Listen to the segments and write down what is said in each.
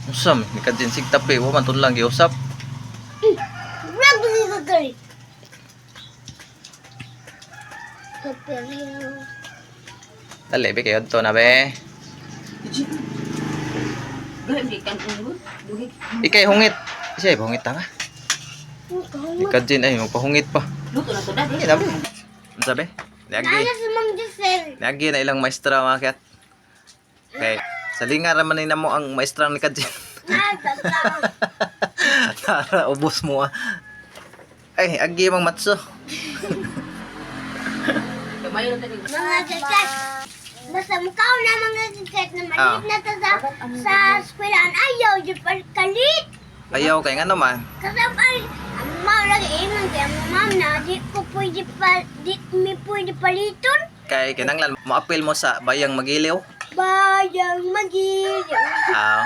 Unsa man ni Kajin sig tape, wa man tunlang giusap. Vlog ko gali. Pero Dali be kayo to na be. Gahi kan ungo. Duhi. Ikay hungit. Siya hungit ta ba? Ni Kajin ay magpahungit pa. Luto na to dadi. Ay, nabi. Unsa be? Niagi. Nana si Ma'am Giselle. Niagi na ilang maestra mga kat. Kay sa linga ra man ni namo ang maestra ni Kajin. Ah, tata. Tara, ubos mo ah. Ay, agi mang matso. Kamayo na tani. Mga kakat. Basta mukha na mga kakat na maliit na to sa eskwelahan. Ayaw, di pa kalit. Ayaw kay ngano man. Kasi ay, ang ma'am lagi ingon kay ang ma'am na di ko pwede pa, di mi pwede paliton. Kay kinanglan moapil mo sa bayang magiliw. Bayang magiliw. Ah.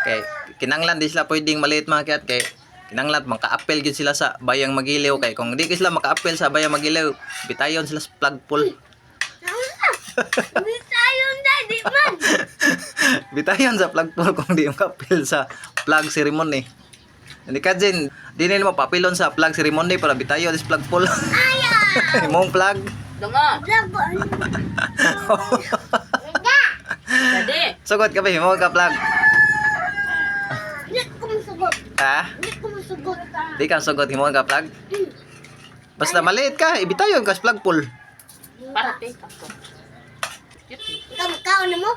Kay kinanglan di sila pwedeng maliit mga kat kay kinanglan makaapil gyud sila sa bayang magiliw kay kung di sila makaapil sa bayang magiliw, bitayon sila sa flagpole. Bisayon na, di man. Bitayon sa flagpole kung di makaapil sa flag ceremony. Hindi ka Jin, di nila mapapilon sa flag ceremony para bitayon sa flagpole. Ayaw. Imong flag. Dunga. Vlog ko. Dadi. Sugot ka ba, himo ka flag. Di ko masugot. Ha? Di ko masugot. Di ka sugot, himo ka flag. Basta maliit ka, ibitayon ka sa flagpole. Para te. Ako. Kamukha na mo.